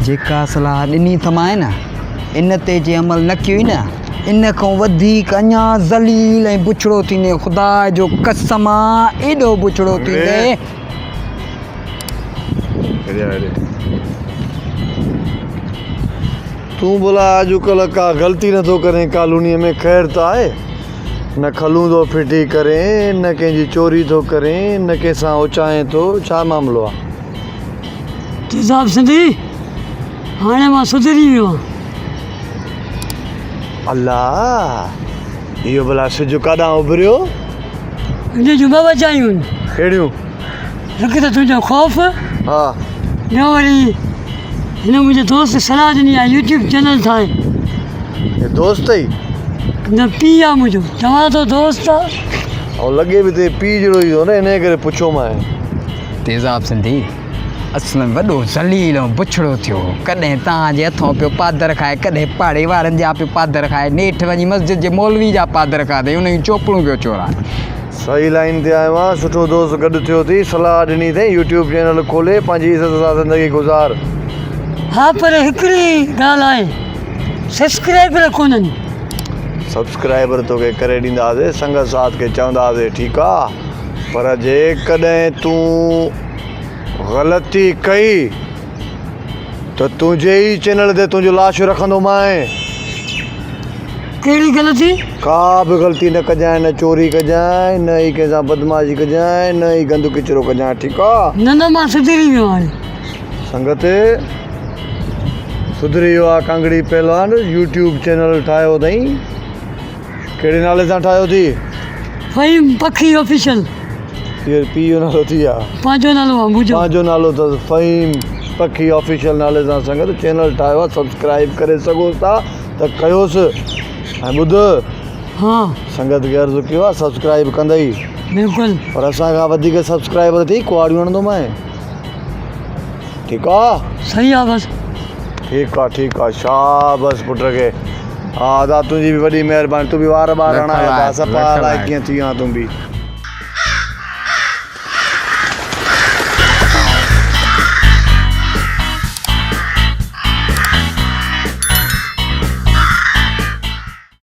جيڪا صلاح ڏني اٿمانء نه، ان تي جي عمل نه ڪيوئي نه، ان کان وڌيڪ اڃا ذليل ۽ بڇڙو ٿيندين. خدا جو قسم آ، ايڏو بڇڙو ٿيندين. تون ڀلا اڄڪلهه ڪا غلطي نٿو ڪرين ڪالونيء ۾ خير ته آهي؟ نه کلون ٿو ڦٽي ڪرين، نه ڪنهن جي چوري ٿو ڪرين، نه ڪنهن سان اچائين ٿو، ڇا معاملو آ؟ تيزاب سنڌي، هاڻي مان سڌري ويو آهيان. الله! اهو ڀلا سج ڪاڏانهن اڀريو؟ ان جون ٻه وجهايون آهن. ڪهڙيون؟ هڪ ته تنهنجو خوف. ها. ٻيو وري هن منهنجي دوست صلاح ڏني آهي يوٽيوب چينل ٺاهي. هي دوست اٿئي؟ نه پيء آ منهنجو. چوان ٿو دوست آ. ۽ لڳي به تنهنجي پيء جهڙو ئي ٿو نه انهيء ڪري پڇيومانء. تيزاب سنڌي اصل ۾ وڏو ذليل ۽ بڇڙو ٿيو هو. ڪڏهن توهان جي هٿون پيو پادر کائي، ڪڏهن پاڙي وارن جا پيو پادر کائي، نيٺ وڃي مسجد جي مولوي جا پادر کاڌائين، ان جون چوپڙون پيو چورائي. صحيح لائين تي آيو آهين، سٺو دوست گڏ ٿيو اٿئي، صلاح ڏني اٿئي، يوٽيوب چينل کولي پنهنجي عزت سان زندگي گذار. ها پر هڪڙي ڳالهه آهي سبسڪرائبر ڪونهن. سبسڪرائبر توکي ڪري ڏينداسي، سنگت ساٿ کي چونداسي ٺيڪ آ. پر جيڪڏهن تون غلطي ڪئي ته تنهنجي ئي چينل تي تنهنجو لاش رکندومانء. ڪهڙي غلطي؟ ڪا به غلطي نه ڪجانء، نه چوري ڪجانء، نه ئي ڪنهن سان بدمعاشي ڪجانء، نه ئي گند ڪچرو ڪجانء، ٺيڪ آ؟ نه نه مان سڌري ويو هاڻي. سنگت سڌري ويو آ ڪانگڙي پهلوان، يوٽيوب چينل ٺاهيو اٿئي. ڪهڙي نالي سان ٺاهيو ٿي؟ فهيم پکي آفيشل. اهو پيء جو نالو ٿي يا؟ پنهنجو نالو آ منهنجو. پنهنجو نالو اٿس فهيم پکي آفيشل نالي سان سنگت چينل ٺاهيو آ سبسڪرائب ڪري سگهوس ٿا ته ڪيوس ۽ ٻڌ ها سنگت کي عرض ڪيو آ سبسڪرائب ڪندئي بلڪل پر اسان کان وڌيڪ سبسڪرائبر ٿي ڪهاڙيون هڻندومانء ٺيڪ آ. صحيح آ بس. ٺيڪ آ ٺيڪ آ شابس پٽ کي. ها ادا تنهنجي به وڏي مهرباني تون به وار ٻار هڻائي ادا صفا الائي ڪيئن ٿي ويو آن تون به.